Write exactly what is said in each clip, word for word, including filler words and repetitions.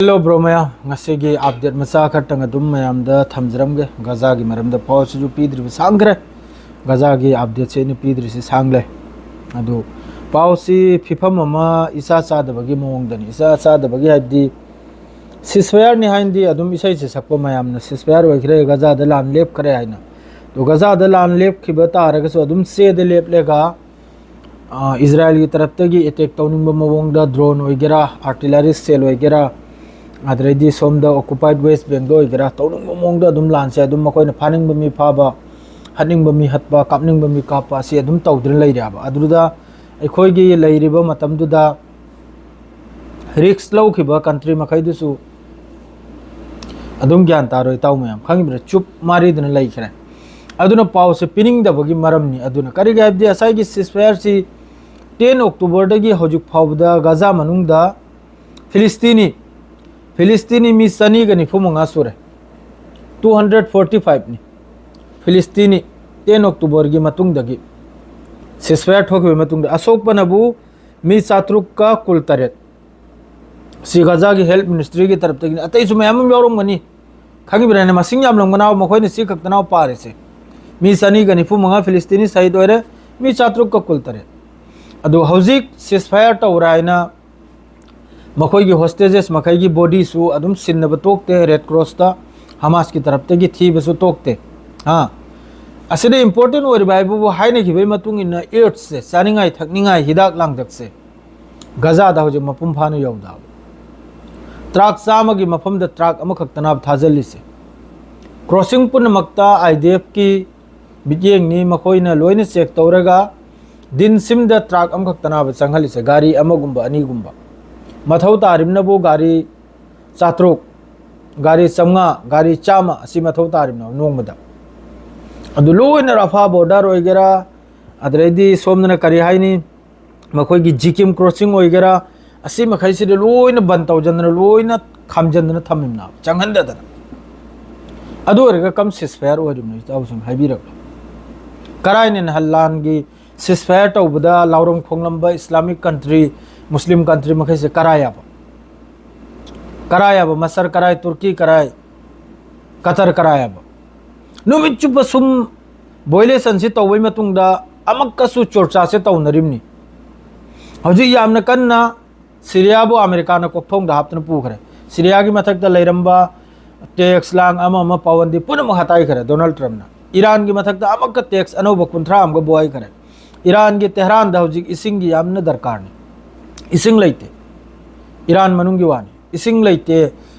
Hello bro ꯃꯌꯥꯝ, ꯉꯁꯤꯒꯤ update ꯃꯆꯥ ꯈꯔꯇꯪ ꯑꯗꯨꯝ ꯃꯌꯥꯝꯗ ꯊꯝꯖꯔꯝꯒꯦ꯫ ꯒꯖꯥꯒꯤ ꯃꯔꯝꯗ ꯄꯥꯎꯁꯤꯁꯨ ꯄꯤꯗ꯭ꯔꯤꯕ ꯁꯥꯡꯈ꯭ꯔꯦ꯫ ꯒꯖꯥꯒꯤ updateꯁꯦ ꯑꯩꯅ ꯄꯤꯗ꯭ꯔꯤꯁꯤ ꯁꯥꯡꯂꯦ꯫ ꯑꯗꯨ ꯄꯥꯎꯁꯤ ꯐꯤꯐꯝ ꯑꯃ ꯏꯆꯥ ꯆꯥꯗꯕꯒꯤ ꯃꯑꯣꯡꯗꯅꯤ꯫ ꯏꯆꯥ ꯆꯥꯗꯕꯒꯤ ꯍꯥꯏꯕꯗꯤ ceasefire ꯅꯤ ꯍꯥꯏꯅꯗꯤ ꯑꯗꯨꯝ ꯏꯁꯩꯁꯦ ꯁꯛꯄ ꯃꯌꯥꯝꯅ ceasefire ꯑꯣꯏꯈ꯭ꯔꯦ, ꯒꯖꯥꯗ ꯂꯥꯟ ꯂꯦꯞꯈ꯭ꯔꯦ ꯍꯥꯏꯅ꯫ ꯑꯗꯣ ꯒꯖꯥꯗ ꯂꯥꯟ ꯂꯦꯞꯈꯤꯕ ꯇꯥꯔꯒꯁꯨ ꯑꯗꯨꯝ ꯆꯦꯗ ꯂꯦꯞꯂꯒ ꯑ, ꯏꯖꯔꯥꯏꯜꯒꯤ ꯇꯔꯞꯇꯒꯤ attack ꯇꯧꯅꯤꯡꯕ ꯃꯑꯣꯡꯗ drone ꯑꯣꯏꯒꯦꯔꯥ, artillery shell ꯑꯣꯏꯒꯦꯔꯥ, ꯑꯗꯩꯗꯤ ꯁꯣꯝꯗ occupied West Bank ꯗ ꯑꯣꯏꯒꯦꯔꯥ, ꯇꯧꯅꯤꯡꯕ ꯃꯑꯣꯡꯗ ꯑꯗꯨꯝ ꯂꯥꯟꯁꯦ ꯑꯗꯨꯝ ꯃꯈꯣꯏꯅ ꯐꯥꯅꯤꯡꯕ ꯃꯤ ꯐꯥꯕ, ꯍꯥꯠꯅꯤꯡꯕ ꯃꯤ ꯍꯥꯠꯄ, ꯀꯥꯞꯅꯤꯡꯕ ꯃꯤ ꯀꯥꯞꯄ ꯑꯁꯤ ꯑꯗꯨꯝ ꯇꯧꯗꯨꯅ ꯂꯩꯔꯦꯕ꯫ ꯑꯗꯨꯗ ꯑꯩꯈꯣꯏꯒꯤ ꯂꯩꯔꯤꯕ ꯃꯇꯝꯗꯨꯗ risk ꯂꯧꯈꯤꯕ country ꯃꯈꯩꯗꯨꯁꯨ ꯑꯗꯨꯝ ꯒ꯭ꯌꯥꯟ ꯇꯥꯔꯣꯏ, ꯏꯇꯥꯎ ꯃꯌꯥꯝ ꯈꯪꯉꯤꯕ꯭ꯔꯥ? ꯆꯨꯞ ꯃꯥꯔꯤꯗꯨꯅ ꯂꯩꯈ꯭ꯔꯦ꯫ ꯑꯗꯨꯅ ꯄꯥꯎꯁꯦ ꯄꯤꯅꯤꯡꯗꯕꯒꯤ ꯃꯔꯝꯅꯤ꯫ ꯑꯗꯨꯅ ꯀꯔꯤꯒꯤ ꯍꯥꯏꯕꯗꯤ ꯉꯁꯥꯏꯒꯤ ceasefire ꯁꯤ ten October ꯗꯒꯤ ꯍꯧꯖꯤꯛ ꯐꯥꯎꯕꯗ ꯒꯖꯥ ꯃꯅꯨꯡꯗ ꯐꯤꯂꯤꯁꯇꯤꯅꯤ, ꯐꯤꯂꯤꯁꯇꯤꯅꯤ ꯃꯤ ꯆꯅꯤꯒ ꯅꯤꯐꯨ ꯃꯉꯥ ꯁꯨꯔꯦ꯫ Two hundred forty five ꯅꯤ ꯐꯤꯂꯤꯁꯇꯤꯅꯤ ten October ꯒꯤ ꯃꯇꯨꯡꯗꯒꯤ, ceasefire ꯊꯣꯛꯈꯤꯕ ꯃꯇꯨꯡꯗ꯫ ꯑꯁꯣꯛꯄꯅꯕꯨ ꯃꯤ ꯆꯥꯇ꯭ꯔꯨꯛꯀ ꯀꯨꯟꯇꯔꯦꯠ꯫ ꯁꯤ ꯒꯖꯥꯒꯤ health ministry ꯒꯤ ꯇꯔꯞꯇꯒꯤꯅꯤ꯫ ꯑꯇꯩꯁꯨ ꯃꯌꯥꯝ ꯑꯃ ꯌꯥꯎꯔꯝꯒꯅꯤ, ꯈꯪꯉꯤꯕ꯭ꯔꯥꯅꯦ? ꯃꯁꯤꯡ ꯌꯥꯝꯂꯝꯒꯅꯤ, ꯃꯈꯣꯏꯅ ꯁꯤ ꯈꯛꯇꯅ ꯄꯥꯔꯤꯁꯦ꯫ ꯃꯤ ꯆꯅꯤꯒ ꯅꯤꯐꯨ ꯃꯉꯥ ꯐꯤꯂꯤꯁꯇꯤꯅꯤ ꯁꯍꯤꯗ ꯑꯣꯏꯔꯦ, ꯃꯤ ꯆꯥꯇ꯭ꯔꯨꯛꯀ ꯀꯨꯟꯇꯔꯦꯠ꯫ ꯑꯗꯨ ꯍꯧꯖꯤꯛ ceasefire ꯇꯧꯔꯦ ꯍꯥꯏꯅ ꯃꯈꯣꯏꯒꯤ hostages ꯃꯈꯩꯒꯤ body ꯁꯨ ꯑꯗꯨꯝ ꯁꯤꯟꯅꯕ ꯇꯣꯛꯇꯦ, Red Cross ꯇ ꯍꯃꯥꯁꯀꯤ ꯇꯔꯞꯇꯒꯤ ꯊꯤꯕꯁꯨ ꯇꯣꯛꯇꯦ꯫ ꯑꯥ, ꯑꯁꯤꯗ important ꯑꯣꯏꯔꯤꯕ ꯍꯥꯏꯕꯕꯨ, ꯍꯥꯏꯅꯈꯤꯕꯒꯤ ꯃꯇꯨꯡ ꯏꯟꯅ aid ꯁꯦ, ꯆꯥꯅꯤꯡꯉꯥꯏ ꯊꯛꯅꯤꯡꯉꯥꯏ ꯍꯤꯗꯥꯛ ꯂꯥꯡꯊꯛꯁꯦ ꯒꯖꯥꯗ ꯍꯧꯖꯤꯛ ꯃꯄꯨꯡ ꯐꯥꯅ ꯌꯧꯗꯕ꯫ Truck ꯆꯥꯝꯃꯒꯤ ꯃꯐꯝꯗ truck ꯑꯃꯈꯛꯇꯅ ꯊꯥꯖꯤꯜꯂꯤꯁꯦ꯫ Crossing ꯄꯨꯝꯅꯃꯛꯇ I D F ꯀꯤ ꯃꯤꯠꯌꯦꯡꯅꯤ, ꯃꯈꯣꯏꯅ ꯂꯣꯏꯅ check ꯇꯧꯔꯒ ꯗꯤꯟ ꯁꯤꯝꯗ truck ꯑꯃꯈꯛꯇꯅꯕ ꯆꯪꯍꯜꯂꯤꯁꯦ, ꯒꯥꯔꯤ ꯑꯃꯒꯨꯝꯕ ꯑꯅꯤꯒꯨꯝꯕ꯫ ꯃꯊꯧ ꯇꯥꯔꯤꯕꯅꯕꯨ ꯒꯥꯔꯤ ꯆꯥꯇ꯭ꯔꯨꯛ, ꯒꯥꯔꯤ ꯆꯥꯝꯃꯉꯥ, ꯒꯥꯔꯤ ꯆꯥꯝꯃ ꯑꯁꯤ ꯃꯊꯧ ꯇꯥꯔꯤꯕꯅꯦꯕ ꯅꯣꯡꯃꯗ꯫ ꯑꯗꯨ ꯂꯣꯏꯅ ꯔꯐꯥ border ꯑꯣꯏꯒꯦꯔꯥ, ꯑꯗꯩꯗꯤ ꯁꯣꯝꯗꯅ ꯀꯔꯤ ꯍꯥꯏꯅꯤ, ꯃꯈꯣꯏꯒꯤ ꯖꯤꯀꯤꯝ crossing ꯑꯣꯏꯒꯦꯔꯥ, ꯑꯁꯤ ꯃꯈꯩꯁꯤꯗ ꯂꯣꯏꯅ ꯕꯟ ꯇꯧꯖꯟꯗꯅ, ꯂꯣꯏꯅ ꯈꯥꯝꯖꯟꯗꯅ ꯊꯝꯃꯤꯕꯅꯦꯕ, ꯆꯪꯍꯟꯗꯗꯅ꯫ ꯑꯗꯨ ꯑꯣꯏꯔꯒ ꯀꯝ ceasefire ꯑꯣꯏꯔꯤꯕꯅꯣ, ꯏꯇꯥꯎꯁꯤꯡ ꯍꯥꯏꯕꯤꯔꯛꯂꯣ꯫ ꯀꯔꯥꯏꯅ ꯅꯍꯥꯟ ꯂꯥꯟꯒꯤ ceasefire ꯇꯧꯕꯗ ꯂꯥꯎꯔꯝ ꯈꯣꯡꯂꯝꯕ Islamic country, Muslim country ꯃꯈꯩꯁꯦ ꯀꯔꯥꯏ ꯌꯥꯕ? ꯀꯔꯥꯏ ꯍꯥꯏꯕ, ꯃꯁꯔ ꯀꯔꯥꯏ, ꯇꯨꯔꯀꯤ ꯀꯔꯥꯏ, ꯀꯇꯔ ꯀꯔꯥꯏ ꯍꯥꯏꯕ? ꯅꯨꯃꯤꯠ ꯆꯨꯞꯄ ꯁꯨꯝ violation ꯁꯤ ꯇꯧꯕꯩ ꯃꯇꯨꯡꯗ ꯑꯃꯨꯛꯀꯁꯨ ꯆꯣꯔꯆꯥꯁꯦ ꯇꯧꯅꯔꯤꯕꯅꯤ꯫ ꯍꯧꯖꯤꯛ ꯌꯥꯝꯅ ꯀꯟꯅ ꯁꯤꯔꯤꯌꯥꯕꯨ ꯑꯃꯦꯔꯤꯀꯥꯅ ꯀꯣꯛꯊꯣꯡꯗ ꯍꯥꯞꯇꯨꯅ ꯄꯨꯈ꯭ꯔꯦ꯫ ꯁꯤꯔꯤꯌꯥꯒꯤ ꯃꯊꯛꯇ ꯂꯩꯔꯝꯕ tax ꯂꯥꯡ ꯑꯃ ꯑꯃ ꯄꯥꯎꯟꯗꯤ ꯄꯨꯝꯅꯃꯛ ꯍꯥꯠꯇꯥꯏꯈ꯭ꯔꯦ ꯗꯣꯅꯥꯜꯗ ꯇ꯭ꯔꯝꯞꯅ꯫ ꯏꯔꯥꯟꯒꯤ ꯃꯊꯛꯇ ꯑꯃꯨꯛꯀ tax ꯑꯅꯧꯕ ꯀꯨꯟꯊ꯭ꯔꯥ ꯑꯃꯒ ꯕꯣꯍꯥꯏꯈ꯭ꯔꯦ꯫ ꯏꯔꯥꯟꯒꯤ ꯇꯦꯍꯔꯥꯟꯗ ꯍꯧꯖꯤꯛ ꯏꯁꯤꯡꯒꯤ ꯌꯥꯝꯅ ꯗꯔꯀꯥꯔꯅꯤ꯫ ꯏꯁꯤꯡ ꯂꯩꯇꯦ꯫ ꯏꯔꯥꯟ ꯃꯅꯨꯡꯒꯤ ꯋꯥꯅꯤ꯫ ꯏꯁꯤꯡ ꯂꯩꯇꯦ꯫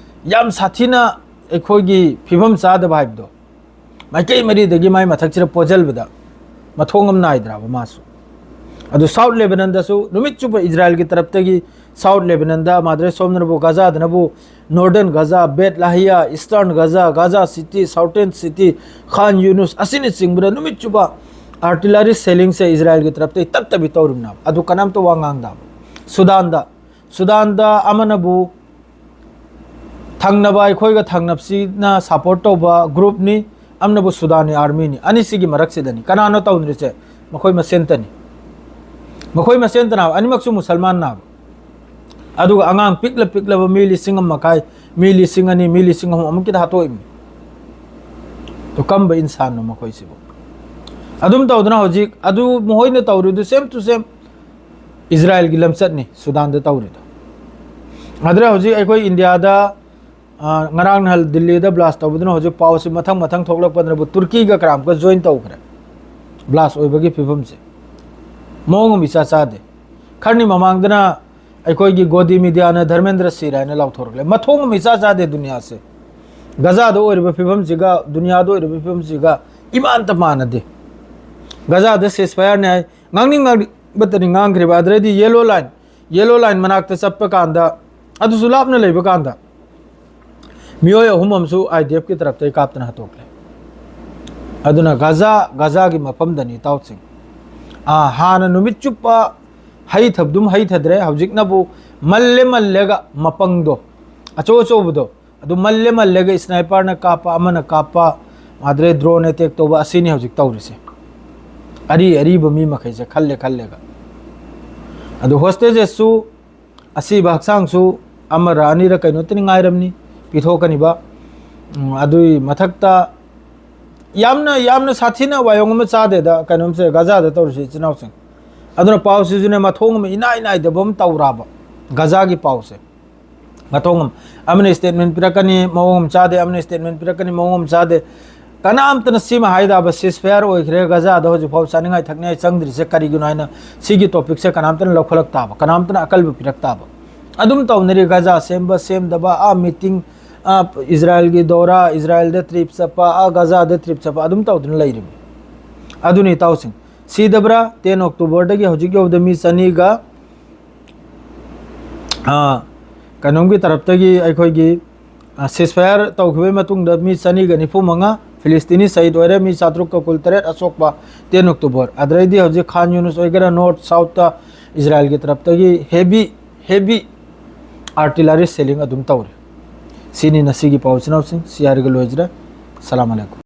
ꯌꯥꯝ ꯁꯥꯊꯤꯅ ꯑꯩꯈꯣꯏꯒꯤ ꯐꯤꯕꯝ ꯆꯥꯗꯕ ꯍꯥꯏꯕꯗꯣ꯫ ꯃꯥꯏꯀꯩ ꯃꯔꯤꯗꯒꯤ ꯃꯥꯏ ꯃꯊꯛꯁꯤꯗ ꯄꯣꯖꯜꯕꯗ ꯃꯊꯣꯡ ꯑꯃ ꯅꯥꯏꯗ꯭ꯔꯕ ꯃꯥꯁꯨ꯫ ꯑꯗꯨ ꯁꯥꯎꯠ ꯂꯦꯕꯅꯟꯗꯁꯨ ꯅꯨꯃꯤꯠ ꯆꯨꯞꯄ ꯏꯖꯔꯥꯏꯜꯒꯤ ꯇꯔꯞꯇꯒꯤ ꯁꯥꯎꯠ ꯂꯦꯕꯅꯟꯗ ꯃꯥꯗ꯭ꯔꯦ ꯁꯣꯝꯗꯅꯕꯨ ꯒꯥꯖꯥꯗꯅꯕꯨ ꯅꯣꯔꯗꯔꯟ ꯒꯥꯖꯥ, ꯕꯦꯠ ꯂꯥꯍꯤꯌꯥ, eastern Gaza, Gaza city, ꯁꯥꯎꯊꯔꯟ city, ꯈꯥꯟ ꯌꯨꯅꯨꯁ ꯑꯁꯤꯅꯆꯤꯡꯕꯗ ꯅꯨꯃꯤꯠ ꯆꯨꯞꯄ artillery shellingꯁꯦ ꯏꯖꯔꯥꯏꯜꯒꯤ ꯇꯔꯞꯇꯒꯤ ꯇꯠꯇꯕꯤ ꯇꯧꯔꯤꯕꯅꯦꯕ꯫ ꯑꯗꯨ ꯀꯅꯥꯝꯇ ꯋꯥ ꯉꯥꯡꯗꯕ꯫ ꯁꯨꯗꯥꯟꯗ, ꯁꯨꯗꯥꯟꯗ ꯑꯃꯅꯕꯨ ꯊꯪꯅꯕ ꯑꯩꯈꯣꯏꯒ ꯊꯪꯅꯕꯁꯤꯅ support ꯇꯧꯕ groupꯅꯤ, ꯑꯃꯅꯕꯨ ꯁꯨꯗꯥꯟꯒꯤ armyꯅꯤ꯫ ꯑꯅꯤꯁꯤꯒꯤ ꯃꯔꯛꯁꯤꯗꯅꯤ꯫ ꯀꯅꯥꯅꯣ ꯇꯧꯅꯔꯤꯁꯦ? ꯃꯈꯣꯏ ꯃꯁꯦꯟꯇꯅꯤ꯫ ꯃꯈꯣꯏ ꯃꯁꯦꯟꯇꯅ ꯍꯥꯏꯕ, ꯑꯅꯤꯃꯛꯁꯨ ꯃꯨꯁꯜꯃꯥꯟꯅ ꯍꯥꯏꯕ꯫ ꯑꯗꯨꯒ ꯑꯉꯥꯡ ꯄꯤꯛꯂ ꯄꯤꯛꯂꯕ ꯃꯤ ꯂꯤꯁꯤꯡ ꯑꯃ ꯃꯈꯥꯏ, ꯃꯤ ꯂꯤꯁꯤꯡ ꯑꯅꯤ, ꯃꯤ ꯂꯤꯁꯤꯡ ꯑꯍꯨꯝ ꯑꯃꯨꯛꯀꯤꯗ ꯍꯥꯠꯇꯣꯛꯏꯕꯅꯤ꯫ ꯑꯗꯨ ꯀꯝꯕ ꯏꯟꯁꯥꯟꯅꯣ ꯃꯈꯣꯏꯁꯤꯕꯨ? ꯑꯗꯨꯝ ꯇꯧꯗꯅ ꯍꯧꯖꯤꯛ ꯑꯗꯨ ꯃꯈꯣꯏꯅ ꯇꯧꯔꯤꯗꯨ same to same ꯏꯖꯔꯥꯏꯜꯒꯤ ꯂꯝꯆꯠꯅꯤ ꯁꯨꯗꯥꯟꯗ ꯇꯧꯔꯤꯗꯣ꯫ ꯑꯗꯨꯅ ꯍꯧꯖꯤꯛ ꯑꯩꯈꯣꯏ ꯏꯟꯗꯤꯌꯥꯗ, ꯑ, ꯉꯔꯥꯡ ꯅꯍꯥꯟ ꯗꯤꯜꯂꯤꯗ blast ꯇꯧꯕꯗꯨꯅ ꯍꯧꯖꯤꯛ ꯄꯥꯎꯁꯤ ꯃꯊꯪ ꯃꯊꯪ ꯊꯣꯛꯂꯛꯄꯗꯨꯅꯕꯨ ꯇꯨꯔꯀꯤꯒ ꯀꯔꯥꯝꯀ join ꯇꯧꯈ꯭ꯔꯦ꯫ Blast ꯑꯣꯏꯕꯒꯤ ꯐꯤꯕꯝꯁꯦ ꯃꯑꯣꯡ ꯑꯃ ꯏꯆꯥ ꯆꯥꯗꯦ꯫ ꯈꯔꯅꯤ ꯃꯃꯥꯡꯗꯅ ꯑꯩꯈꯣꯏꯒꯤ ꯒꯣꯗꯤ ꯃꯤꯗꯤꯌꯥꯅ ꯙꯔꯃꯦꯟꯗ꯭ꯔ ꯁꯤꯔ ꯍꯥꯏꯅ ꯂꯥꯎꯊꯣꯔꯛꯂꯦ꯫ ꯃꯊꯣꯡ ꯑꯃ ꯏꯆꯥ ꯆꯥꯗꯦ ꯗꯨꯅꯤꯌꯥꯁꯦ꯫ ꯒꯖꯥꯗ ꯑꯣꯏꯔꯤꯕ ꯐꯤꯕꯝꯁꯤꯒ ꯗꯨꯅꯤꯌꯥꯗ ꯑꯣꯏꯔꯤꯕ ꯐꯤꯕꯝꯁꯤꯒ ꯏꯃꯥꯟꯇ ꯃꯥꯟꯅꯗꯦ꯫ ꯒꯖꯥꯗ ceasefire ꯅꯤ ꯍꯥꯏ, ꯉꯥꯡꯅꯤꯡ ꯉꯥꯡꯅꯤꯡꯕꯇꯅꯤ ꯉꯥꯡꯈ꯭ꯔꯤꯕ꯫ ꯑꯗꯨꯗꯩꯗꯤ yellow line, yellow line ꯃꯅꯥꯛꯇ ꯆꯠꯄ ꯀꯥꯟꯗ, ꯑꯗꯨꯁꯨ ꯂꯥꯞꯅ ꯂꯩꯕ ꯀꯥꯟꯗ, ꯃꯤꯑꯣꯏ ꯑꯍꯨꯝ ꯑꯃꯁꯨ IDFꯀꯤ ꯇꯔꯞꯇꯒꯤ ꯀꯥꯞꯇꯅ ꯍꯥꯠꯇꯣꯛꯂꯦ꯫ ꯑꯗꯨꯅ ꯒꯖꯥ, ꯒꯖꯥꯒꯤ ꯃꯐꯝꯗꯅꯤ ꯏꯇꯥꯎꯁꯤꯡ꯫ ꯑꯥ, ꯍꯥꯟꯅ ꯅꯨꯃꯤꯠ ꯆꯨꯞꯄ ꯍꯩꯊꯕꯗꯨꯝ ꯍꯩꯊꯗ꯭ꯔꯦ, ꯍꯧꯖꯤꯛꯅꯕꯨ ꯃꯜꯂꯦ ꯃꯜꯂꯦꯒ ꯃꯄꯪꯗꯣ, ꯑꯆꯧ ꯑꯆꯧꯕꯗꯣ, ꯑꯗꯨ ꯃꯜꯂꯦ ꯃꯜꯂꯦꯒ sniperꯅ ꯀꯥꯞꯄ, ꯑꯃꯅ ꯀꯥꯞꯄ, ꯑꯗꯨꯗꯩ drone attack ꯇꯧꯕ, ꯑꯁꯤꯅꯤ ꯍꯧꯖꯤꯛ ꯇꯧꯔꯤꯁꯦ꯫ ꯑꯔꯤ ꯑꯔꯤꯕ ꯃꯤ ꯃꯈꯩꯁꯦ ꯈꯜꯂꯦ ꯈꯜꯂꯦꯒ꯫ ꯑꯗꯨ hostagesꯁꯨ, ꯑꯁꯤꯕ ꯍꯛꯆꯥꯡꯁꯨ, ꯑꯃꯔ ꯑꯅꯤꯔ ꯀꯩꯅꯣꯇꯅꯤ ꯉꯥꯏꯔꯝꯅꯤ ꯄꯤꯊꯣꯛꯀꯅꯤꯕ꯫ ꯎꯝ, ꯑꯗꯨꯒꯤ ꯃꯊꯛꯇ ꯌꯥꯝꯅ, ꯌꯥꯝꯅ ꯁꯥꯊꯤꯅ ꯋꯥꯌꯣꯡ ꯑꯃ ꯆꯥꯗꯦꯗ ꯀꯩꯅꯣꯝꯁꯦ ꯒꯖꯥꯗ ꯇꯧꯔꯤꯁꯦ, ꯏꯆꯤꯟ ꯏꯅꯥꯎꯁꯤꯡ꯫ ꯑꯗꯨꯅ ꯄꯥꯎꯁꯤꯁꯨꯅꯦ, ꯃꯊꯣꯡ ꯑꯃ ꯏꯅꯥꯏ ꯅꯥꯏꯗꯕ ꯑꯃ ꯇꯧꯔꯕ ꯒꯖꯥꯒꯤ ꯄꯥꯎꯁꯦ꯫ ꯃꯊꯣꯡ ꯑꯃ, ꯑꯃꯅ statement ꯄꯤꯔꯛꯀꯅꯤ, ꯃꯑꯣꯡ ꯑꯃ ꯆꯥꯗꯦ, ꯑꯃꯅ statement ꯄꯤꯔꯛꯀꯅꯤ, ꯃꯑꯣꯡ ꯑꯃ ꯆꯥꯗꯦ꯫ ꯀꯅꯥꯝꯇꯅ ꯁꯤꯃ ꯍꯥꯏꯗꯕ, ceasefire ꯑꯣꯏꯈ꯭ꯔꯦ, ꯒꯖꯥꯗ ꯍꯧꯖꯤꯛꯐꯥꯎ ꯆꯥꯅꯤꯡꯉꯥꯏ ꯊꯛꯅꯤꯡꯉꯥꯏ ꯆꯪꯗ꯭ꯔꯤꯁꯦ ꯀꯔꯤꯒꯤꯅꯣ ꯍꯥꯏꯅ ꯁꯤꯒꯤ topicꯁꯦ ꯀꯅꯥꯝꯇꯅ ꯂꯧꯈꯠꯂꯛꯇꯕ, ꯀꯅꯥꯝꯇꯅ ꯑꯀꯜꯕ ꯄꯤꯔꯛꯇꯕ꯫ ꯑꯗꯨꯝ ꯇꯧꯅꯔꯤ, ꯒꯖꯥ ꯁꯦꯝꯕ ꯁꯦꯝꯗꯕ, ꯑꯥ meeting, ꯑꯥ ꯏꯖꯔꯥꯏꯜꯒꯤ ꯗꯧꯔꯥ, ꯏꯖꯔꯥꯏꯜꯗ trip ꯆꯠꯄ, ꯑꯥ ꯒꯖꯥꯗ trip ꯆꯠꯄ, ꯑꯗꯨꯝ ꯇꯧꯗꯨꯅ ꯂꯩꯔꯤꯕꯅꯤ꯫ ꯑꯗꯨꯅꯤ ꯏꯇꯥꯎꯁꯤꯡ, ꯁꯤꯗꯕ꯭ꯔꯥ? Ten Octoberꯗꯒꯤ ꯍꯧꯖꯤꯛ ꯌꯧꯕꯗ ꯃꯤ ꯆꯅꯤꯒ, ꯑꯥ, ꯀꯩꯅꯣꯝꯒꯤ ꯇꯔꯞꯇꯒꯤ ꯑꯩꯈꯣꯏꯒꯤ, ꯑꯥ, ceasefire ꯇꯧꯈꯤꯕꯒꯤ ꯃꯇꯨꯡꯗ ꯃꯤ ꯆꯅꯤꯒ ꯅꯤꯐꯨ ꯃꯉꯥ ꯐꯤꯂꯤꯁꯇꯤꯅꯤ ꯁꯍꯤꯗ ꯑꯣꯏꯔꯦ, ꯃꯤ ꯆꯥꯇ꯭ꯔꯨꯛꯀ ꯀꯨꯟꯇꯔꯦꯠ ꯑꯁꯣꯛꯄ, ten October꯫ ꯑꯗꯩꯗꯤ ꯍꯧꯖꯤꯛ ꯈꯥꯟ ꯌꯨꯅꯨꯁ ꯑꯣꯏꯒꯦꯔꯥ, north southꯇ ꯏꯖꯔꯥꯏꯜꯒꯤ ꯇꯔꯞꯇꯒꯤ heavy, heavy artillery shelling ꯑꯗꯨꯝ ꯇꯧꯔꯤ꯫ ꯁꯤꯅꯤ ꯉꯁꯤꯒꯤ ꯄꯥꯎ, ꯏꯆꯤꯟ ꯏꯅꯥꯎꯁꯤꯡ꯫ ꯁꯤ ꯍꯥꯏꯔꯒ ꯂꯣꯏꯖꯔꯦ꯫ ꯁꯂꯥꯝ ꯑꯂꯩꯀꯨꯝ꯫